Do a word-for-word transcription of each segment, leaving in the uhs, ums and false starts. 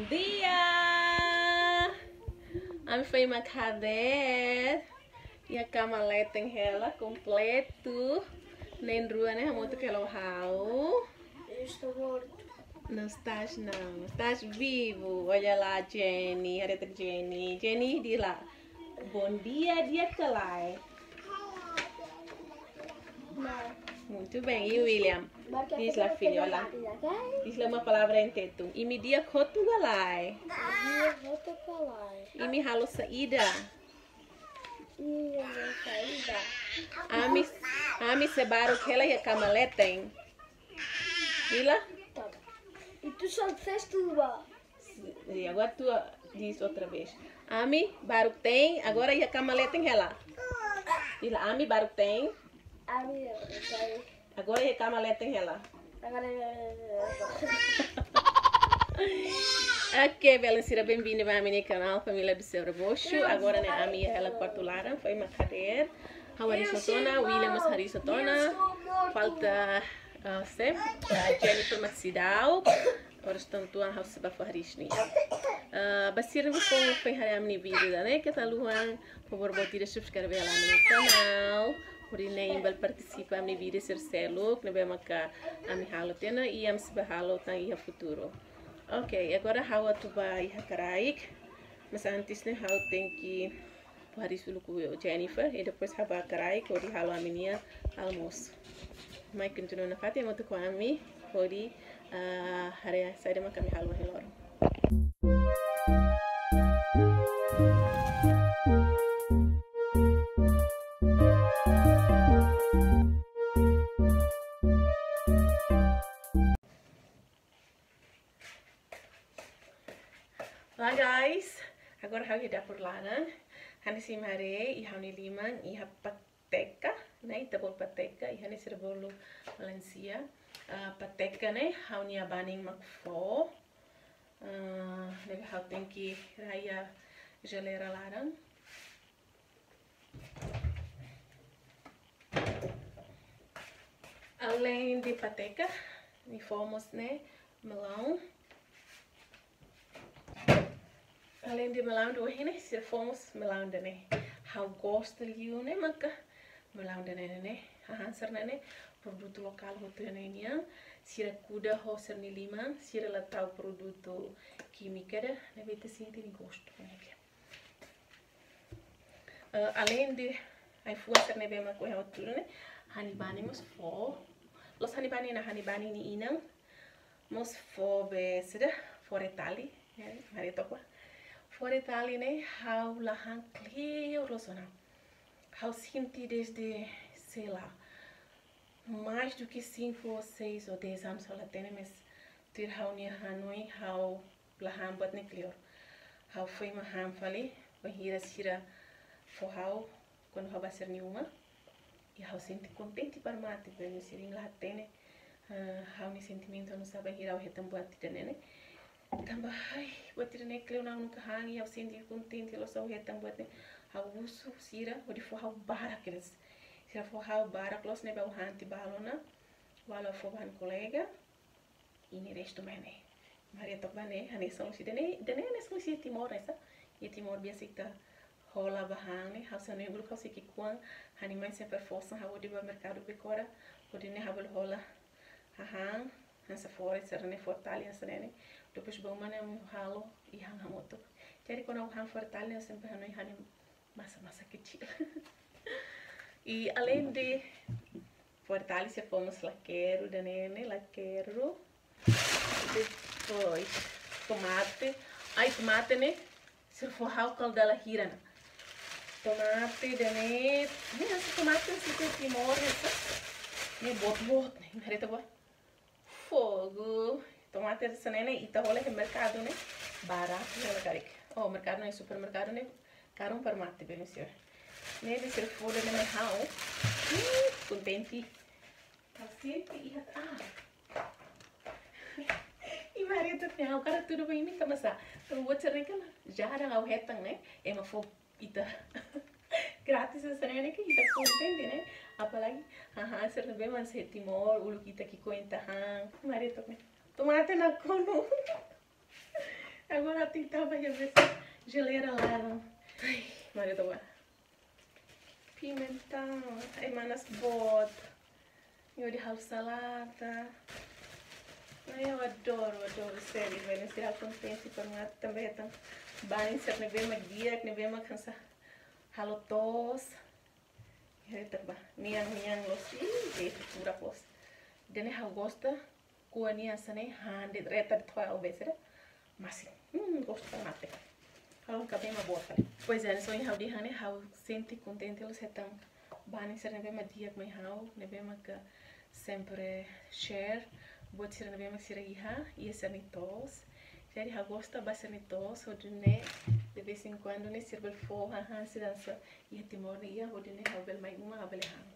Dia! Ami foin mak hadeer. Iha kama leten hela, kompletu. Na'in rua ne'e hamutuk hela ho ha'u. Estou morto. Não estás, não. Estás vivo. Olha lá, Jenny. Haree Jenny. Jenny, diz lá. Bom dia, di'ak ka lae? Muito bem. E William? Diz lá, filho, olá. Diz lá uma palavra em tetun. Imi di'ak hotu ka lae? Di'ak hotu ka lae? Imi halo saida? Imi halo saida? Ami, ami sei baruk hela iha kama leten. Diz lá? Tá. E tu só fez tudo, ó. E agora tu diz outra vez. Ami baruk te'in, agora iha kama leten hela. Diz lá, ami baruk te'in. Ami baruk te'in. Agora iha kama leten hela. Agora Ok, belun sira, bem-vindo ba ami-nia kanál Família do Seu Rebocho. Agora ne'e ami iha hela kuartu laran, foin mak hadeer. Ha'u hariis hotu ona, William mós hariis hotu ona. Falta, ah, sé, ah, Jennifer mak seidauk. Oras tan tuan ha'u sei bá fó hariis nia. Ah, ba sira ne'ebé foin haree ami-nia vídeo ida-ne'e, keta haluha, favór boot ida subscreve hela ami-nia kanál. Hodi nune'e imi bele partisipa ami-nia vídeo sira seluk ne'ebé maka ami halo tiha ona i ami sei bá halo tan iha futuru. Ok, agora ha'u atu bá iha karaik. Mas antes ne'e ha'u tenke fó hariis uluk ho Jennifer, i depois ha'u bá karaik hodi halo ami-nia almosu. Mai kontinua nafatin hamutuk ho ami, hodi, ah, haree saida mak ami halo ohin loron. Olá, guys. Agora ha'u iha dapur laran. Hanesan imi haree, iha ha'u-nia liman, iha pateka, ne'e ita bolu pateka, iha ne'e sira bolu melancia. Ah, pateka ne'e, ha'u-nia abanin mak fó. Ah, ne'ebé ha'u tenke rai iha jeleira laran. Além de pateka, nia fó mós ne'e, melão. Além de melão ida-ne'e, sira fó mós melão ida-ne'e. Ha'u gosta liu ne'e maka melão ida-ne'e ne'e. Hahán sira-ne'e ne'e produtu lokál hotu ne'e nian. Sira kuda ho sira-nia liman, sira la tau produtu kímika ida, ne'ebé ita sente nia gostu ne'e. Eh, além de ai-fuan sira ne'ebé mak ohin ha'u hatudu ne'e, ha'u-nia banin mós fó. La'ós ha'u-nia banin, ha'u-nia banin nia inan mós fó be saida, fó retali, eh, haree to'ok bá. Fó retali ne'e ha'u la han kleur loos ona. Ha'u sente desde, sei lá, mais do que cinco ou seis ou dez anos ha'u la hatene, mas tuir ha'u-nia hanoin ha'u la han buat ne'e kleur. Ha'u foin mak han fali, bainhira sira fó ha'u, kuandu ha'u bá sira-nia uma. I ha'u sente kontente para mate, para sira la hatene, ah, ha'u-nia sentimentu oinsá bainhira ha'u hetan buat ida-ne'e ne'e. Tanba, ai, buat ida-ne'e kleur ona, nunka han, i ha'u sente kontente loos ha'u hetan buat ne'e. Ha'u husu sira hodi fó ha'u barak kedas. Sira fó ha'u barak loos ne'ebé ha'u han tiha balun ona. Balu ha'u fó ba ha'u-nia kolega. I ne'e restu mai ne'e. Imi haree to'ok bá ne'e, hanesan husi ida-ne'e, ida-ne'e hanesan husi Timor ne'e sá. Iha Timor biasa ita hola ba han ne'e, ha'u sá ne'e uluk ha'u sei ki'ikoan, ha'u-nia mãe sempre fó hanesan ha'u hodi bá merkadu Becora, hodi nune'e ha'u bele hola hahán, hanesan fó retali sira-ne'e, fó retali hanesan ne'e ne'e. Depois bá uma ne'e ha'u halo, i han hamutuk. Jadi kuandu ha'u han fó retali ne'e, sempre hanoin ha'u-nia masa-masa kecil. I além de fó retali, sira fó mós lakeru ida-ne'e ne'e, lakeru. Depois tomate. Ai, tomate ne'e sira fó ha'u kala dala hira ona. Tomate ida-ne'e, ne'e hanesan tomate sira iha Timor ne'e sá. Ne'e boot-boot ne'e, imi haree to'ok bá. Fogo. Tomate hanesan ne'e ne'e, ita hola iha merkadu ne'e baratu hela karik. Oh, merkadu ne'e, supermerkadu ne'e karun para mate, belun sira. Ne'e be sira fó ida-ne'e mai ha'u. Ih, kontente. Ha'u sente iha, ah. Imi haree to'ok ne'e, ha'u hakarak hatudu ba imi tanba sá. Tanba buat sira-ne'e kan jarang ha'u hetan ne'e. Ema fó ita grátis hanesan ne'e ne'e, ke ita kontente ne'e. Apalagi hahán sira ne'ebé mak sai Timor, uluk ita ki'ikoan ita han. Imi haree to'ok ne'e. Tomate nakonu. Tenke tau ba iha be jeleira laran. Ai, mari tau ba. Pimentão, ai, manas boot. Hodi halo salada. Ai, ha'u adoro, adoro, sério, velho. Sira kontente para mate também, tan. Banin sira ne'ebé mak di'ak, ne'ebé mak hanesan halo to'os. Ita haree ba. Nian, nian loos. Ih, jetu pura loos. Ida-ne'e ha'u gosta. Kuah nian hanesan ne'e, han de'it, reta de'it, to'o ha'u besera. Masin. Hmm, gostu para mate. Halo kabema boot fali. Pois é, hanesan ohin ha'u dehan ne'e, ha'u sente kontente loos hetan banin sira ne'ebé mak di'ak mai ha'u, ne'ebé mak sempre share buat sira ne'ebé mak sira iha, iha sira-nia to'os. Jadi ha'u gosta ba sira-nia to'os, hodi nune'e, de vez em quando ne'e, sira bele fó hahán sira hanesan iha Timor ne'e iha, hodi nune'e ha'u bele mai uma, ha'u bele han.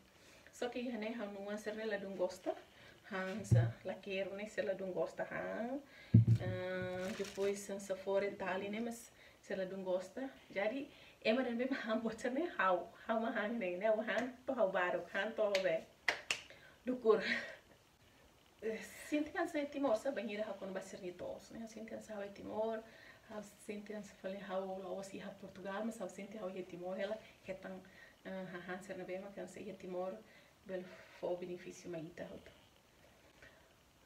Só que iha ne'e ha'u-nia oan sira-ne'e ladún gosta han, hanesan lakeru ne'e sira ladún gosta han. Ah, depois hanesan fore tali ne'e, mas sira ladún gosta. Jadi, ema ne'ebé mak han buat sira-ne'e ha'u, ha'u mak han ne'e, ne'e ha'u han to'o ha'u baruk, han to'o ha'u be dukur. Eh, sente hanesan iha Timor, saida, bainhira ha'u kona-ba sira-nia to'os, ne'e. Ha'u sente hanesan ha'u iha Timor, ha'u sente hanesan fali ha'u la'ós iha Portugal, mas ha'u sente ha'u iha Timor, hela hetan, eh, hahán sira ne'ebé mak hanesan iha Timor, bele fó benefísiu mai ita hotu.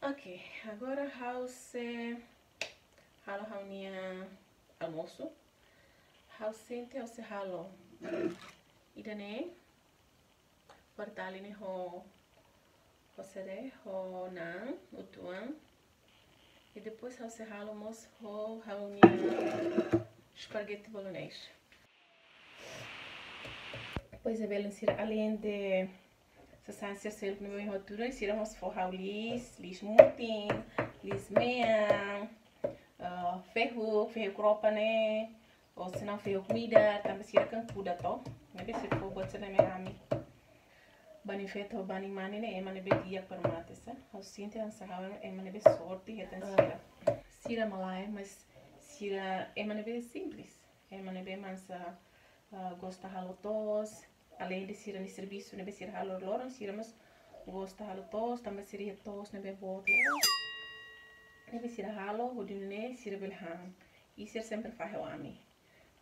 Ok, agora ha'u sei halo ha'u-nia almosu. Ha'u sente ha'u sei halo ida-ne'e, fore tali ne'e ho, ho saida, ho na'an uitoan. I depois ha'u sei halo mós ho ha'u-nia spaghetti bolognese. Pois é, belun sira, além de sasán sira seluk ne'ebé ohin hatudu, sira mós fó ha'u liis, liis mutin, liis mean, ah, fehuk, fehuk roupa ne'e, ou senão fehuk midar, tanba sira kan kuda to. Ne'ebé sira fó buat sira-ne'e mai ami. Banin feto, banin mane ne'e, ema ne'ebé di'ak para mate, sa. Ha'u sente hanesan ha'u ema ne'ebé sorte hetan sira. Sira malae, mas sira ema ne'ebé simples. Ema ne'ebé mak hanesan, ah, gosta halo to'os. Além de sira-nia servisu ne'ebé sira halo loron, sira mós gosta halo to'os, tanba sira iha to'os ne'ebé boot loos. Ne'ebé sira halo, hodi nune'e sira bele han. I sira sempre fahe ho ami.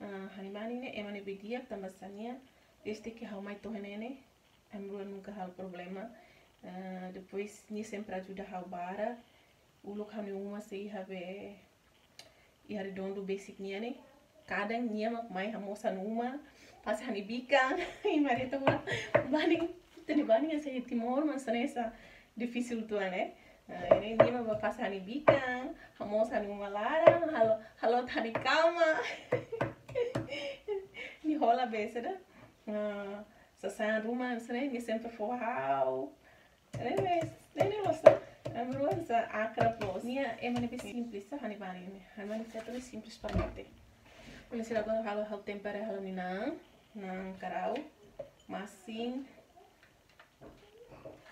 Ah, ha'u-nia banin ne'e ema ne'ebé di'ak, tanba hanesan nia, desde ke ha'u mai to'o iha ne'e ne'e, ami rua nunka halo problema. Ah, depois nia sempre ajuda ha'u barak. Uluk ha'u-nia uma sei iha be, iha Redondo besik nian ne'e. Kadang nia mak mai hamoos ha'u-nia uma, fase ha'u-nia bikan. I mari tau ba, banin, ita-nia banin hanesan iha Timor mak hanesan ne'e, hanesan difisil uitoan, eh. Ah, ne'e nia mak bá fase ha'u-nia bikan, hamoos ha'u-nia uma laran, halo, halo ha'u-nia kama. Nia hola be saida, ah, sasán ruma hanesan ne'e, nia sempre fó ha'u. Ne'e, ne'e, ne'e loos, ami rua hanesan akrab loos. Nia ema ne'ebé simples, sa, ha'u-nia banin ne'e. Ha'u-nia banin feto ne'e simples para mate. Belun sira, agora ha'u, ha'u tempera ha'u-nia na'an, na'an karau, masin,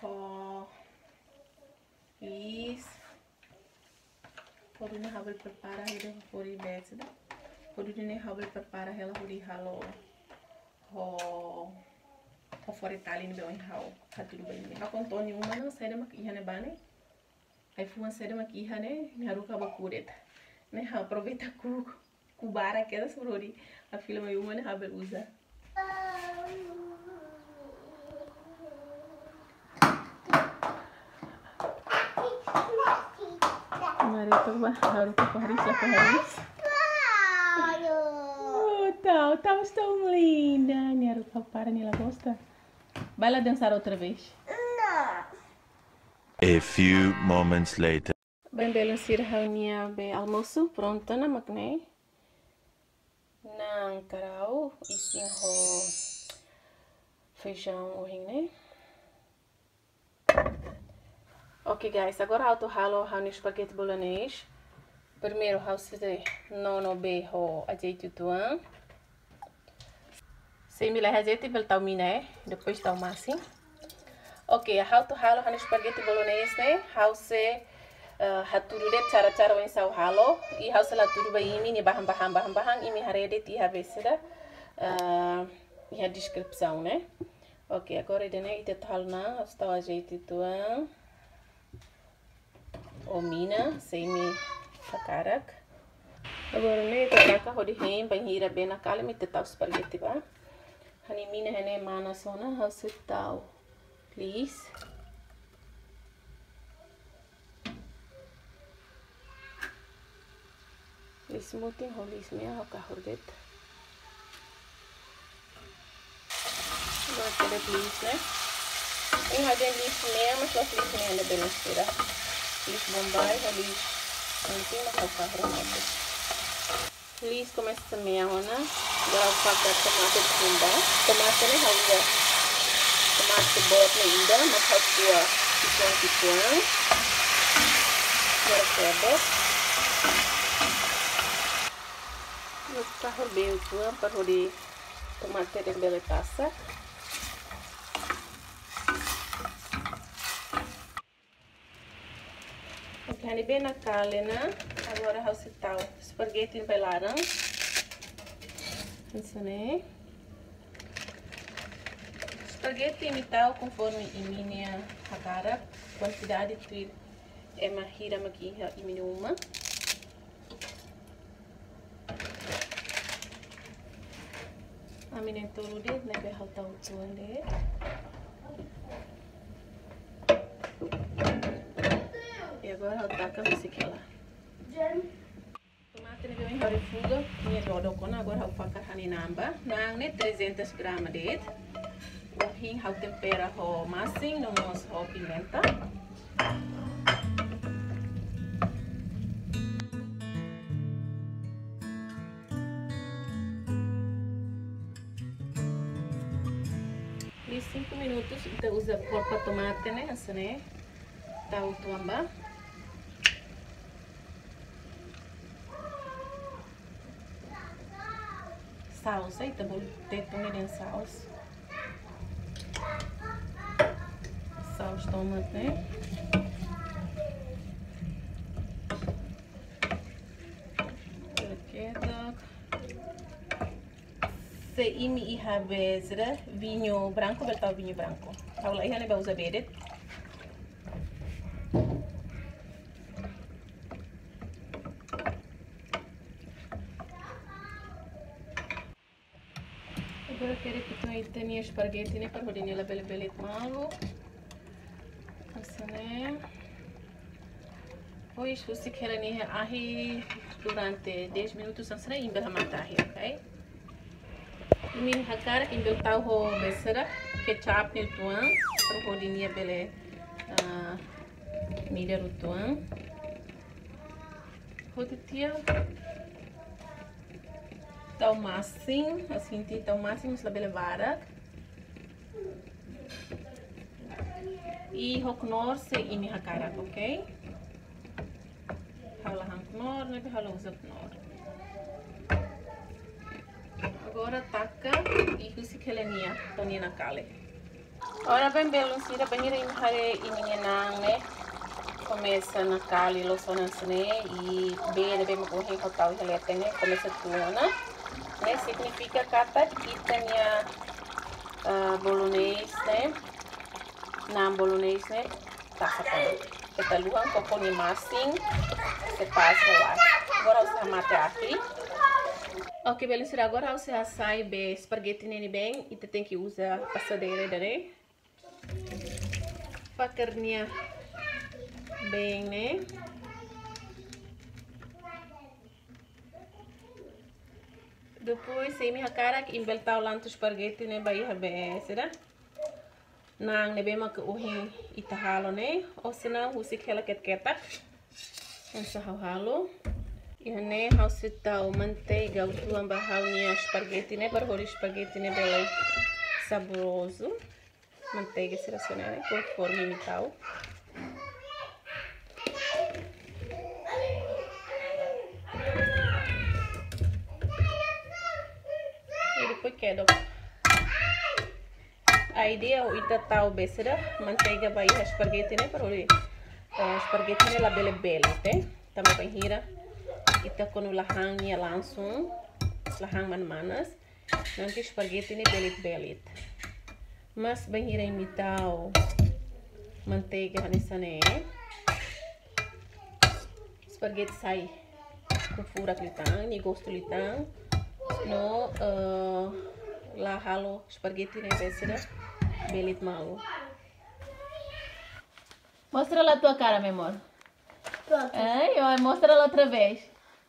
ho liis. Hodi nune'e ha'u bele prepara hela hodi be saida. Hodi nune'e ha'u bele prepara hela hodi halo ho, ho fore tali ne'ebé ohin ha'u hatudu ba imi. Ha'u kona to'o nia uma ona, saida mak iha ne'ebá ne'e. Ai-fuan saida mak iha ne'e, nia haruka ba kudet. Ne'e ha'u aproveita ku'u, ku'u barak kedas hodi ha'u fila mai uma ne'e ha'u bele uza. Mari tau ba, haruka fó hariis, fó hariis. Oh, tau, tau, tão linda. Nia haruka para, nia la gosta. Vai lá dançar outra vez. A few moments later. Bem, belun sira, ha'u-nia be almosu prontu ona, mak ne'e. Na'an karau, isin ho feijão ohin ne'e. Ok, guys, agora ha'u atu halo ha'u-nia spaghetti bolognese. Primeiru ha'u sei nono be ho azeite uitoan. Se imi la iha azeite, bele tau mina, eh. Depois tau masin. Ok, ha'u atu halo ha'u-nia spaghetti bolognese ne'e, ha'u sei, eh, hatudu de'it cara-cara oinsá ha'u halo, i ha'u sei la hatudu ba imi nia bahan-bahan, bahan-bahan, imi haree de'it iha be saida, eh, iha deskrisaun ne'e. Ok, agora ida-ne'e ita atu halo ona, ha'u sei tau azeite uitoan. Ou mina, se imi hakarak. Agora ne'e ita taka hodi hein bainhira bee nakali mak ita tau spaghetti ba. Ha'u-nia mina ne'e manas ona, ha'u sei tau liis. Liis mutin ho liis mean ha'u kahur de'it. Agora kedas liis ne'e. Ohin ha'u dehan liis mean, mas la'ós liis mean ne'ebé sira. Liis Bombay ho liis mutin mak ha'u kahur de'it. Liis komesa mean ona. Agora ha'u fakar tomate tun ba. Tomate ne'e ha'u uza tomate boot ne'e ida, mas ha'u ko'a uitoan-uitoan. Agora kedok. Ha'u kahur bee uitoan para hodi tomate ne'e bele tasak. Oke, ha'u-nia bee nakali ona, agora ha'u sei tau spaghetti ba laran. Hanesan ne'e. Spaghetti imi tau konforme imi-nia hakarak, kuantidade tuir ema hira mak iha imi-nia uma. Ami na'in-tolu de'it, ne'ebé ha'u tau uitoan de'it. I agora ha'u taka husik hela. Tomate ne'ebé ohin ha'u refoga, nia dodok ona, agora ha'u fakar ha'u-nia na'an ba. Na'an ne'e trezentos grama de'it. Ohin ha'u tempera ho masin, no mós ho pimenta. Di cinco minutos, ita uza polpa tomate ne'e, hanesan ne'e. Tau uitoan ba. Saus, eh, ita bolu Tetun ne'e dehan saus. Saus tomate. Oke, tok. Se imi iha bee sira, vinho branco, bele tau vinho branco. Ha'u la iha, ne'ebé uza bee de'it. Agora kedas uitoan ita-nia spaghetti ne'e para hodi nia labele belit malu. Hanesan ne'e. Depois husik hela nia ahi durante dez minutos, hanesan ne'e, imi bele hamate ahi, ok? Imi hakarak imi bele tau ho bee sira, ketchup ne'e uitoan, para hodi nia bele, ah, midar uitoan. Hodi tiha tau masin, hanesan ne'e tau masin, mas labele barak. I ho Knorr se imi hakarak, ok? Ha'u la han Knorr, ne'ebé ha'u la uza Knorr. Agora taka i husik hela nia, to'o nia nakali. Ora bem, belun sira, bainhira imi haree imi-nia na'an ne'e komesa nakali, loos ona hanesan ne'e, i bee ne'ebé mak ohin ha'u tau iha leten ne'e komesa tun ona. Ne'e signifika katak ita-nia, ah, bolonés ne'e, na'an bolonés ne'e tasak ona. Keta haluha koko nia masin sei pas hela. Agora ha'u sei hamate ahi. Ok, belun sira, agora ha'u sei hasai bee spaghetti ne'e nia been, ita tenke uza pasadeira ida-ne'e. Fakar nia been ne'e. Depois, se imi hakarak, imi bele tau lantu spaghetti ne'e ba iha bee sira. Na'an ne'ebé mak ohin ita halo ne'e, ou senão husik hela ketak-ketak. Hanesan ha'u halo. Iha ne'e ha'u sei tau manteiga uitoan ba ha'u-nia spaghetti ne'e, para hodi spaghetti ne'e bele saborozu. Manteiga sira hanesan ne'e, konforme imi tau. I depois kedok. Ideia ita tau bee sira manteiga ba iha spaghetti ne'e para hodi, eh, spaghetti ne'e labele belit, eh. Tanba bainhira ita konu la han nia langsung, la han manas-manas, nanti spaghetti ne'e belit-belit. Mas bainhira imi tau manteiga hanesan ne'e, spaghetti sai furak liután, nia gostu liután. No, eh, la halo spaghetti ne'ebé sira belit malu. Mostra lá tua cara, meu amor. Pronto. Ai, ó, mostra lá outra vez.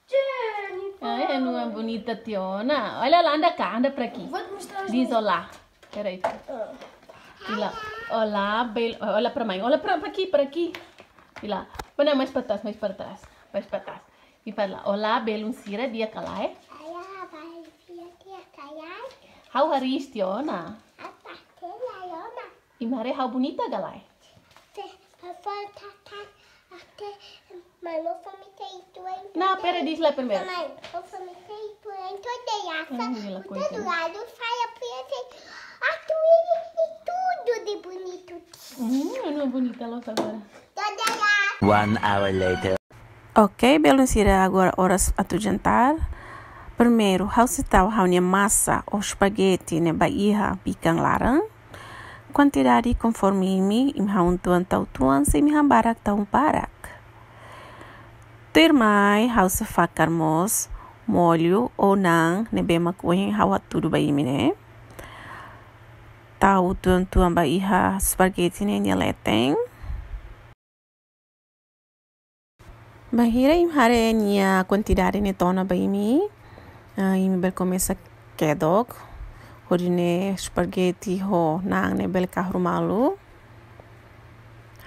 Jennifer. Ai, é uma bonita, Tiona. Olha lá, anda cá, anda pra aqui. Vou te mostrar as minhas. Diz olá. Peraí. Ah. Fila, olá, bel... Olha pra mãe. Olha pra, pra aqui, pra aqui. Fila. Mana, mais pra trás, mais pra trás. Mais pra trás. I fala, olá, belun sira, di'ak ka lae? Olá, belun sira, di'ak ka lae? Ha'u hariis, Tiona. Apa, Tiona? Imi haree ha'u bonita ka lae? Te, por favor, tata, até, mãe, vou vomitar e tu entra. Não, pera, diz lá primeiro. Mãe, vou vomitar e tu entra de graça. Ai, ela por todo coitada. Lado, fala pra ele, ah, tu e, e tudo de bonito. Hum, é uma bonita, ela agora. Toda graça. One hour later. Ok, belun sira, agora oras atu jantar. Primeiru, ha'u sei tau ha'u-nia masa ou spaghetti ne'e ba iha bikan laran. Kuantidade konforme imi, imi ha'u uitoan tau uitoan, se imi han barak tau barak. Tuirmai, ha'u sei fakar mós molho ou naan ne'ebé mak ohin ha'u hatudu ba imi ne'e. Tau uitoan-uitoan ba iha spaghetti ne'e nia leten. Bainhira imi haree nia kuantidade ne'e to'o ona ba imi, ah, imi bele komesa kedok, hodi nune'e spaghetti ho naan ne'e bele kahur malu.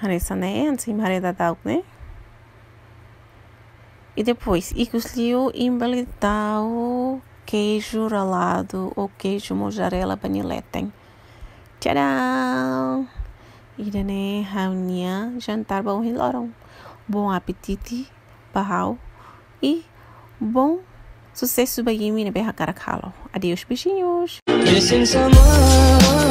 Hanesan ne'e, hanesan imi haree daudauk ne'e. I depois, ikus liu, imi bele tau queijo ralado ou queijo mozzarella ba nia leten. Tcharam! Ida-ne'e ha'u-nia jantar ba ohin loron. Bom apetite ba ha'u i bom susesu ba imi ne'ebé hakarak halo. Adeus, beijinhos. Missing someone.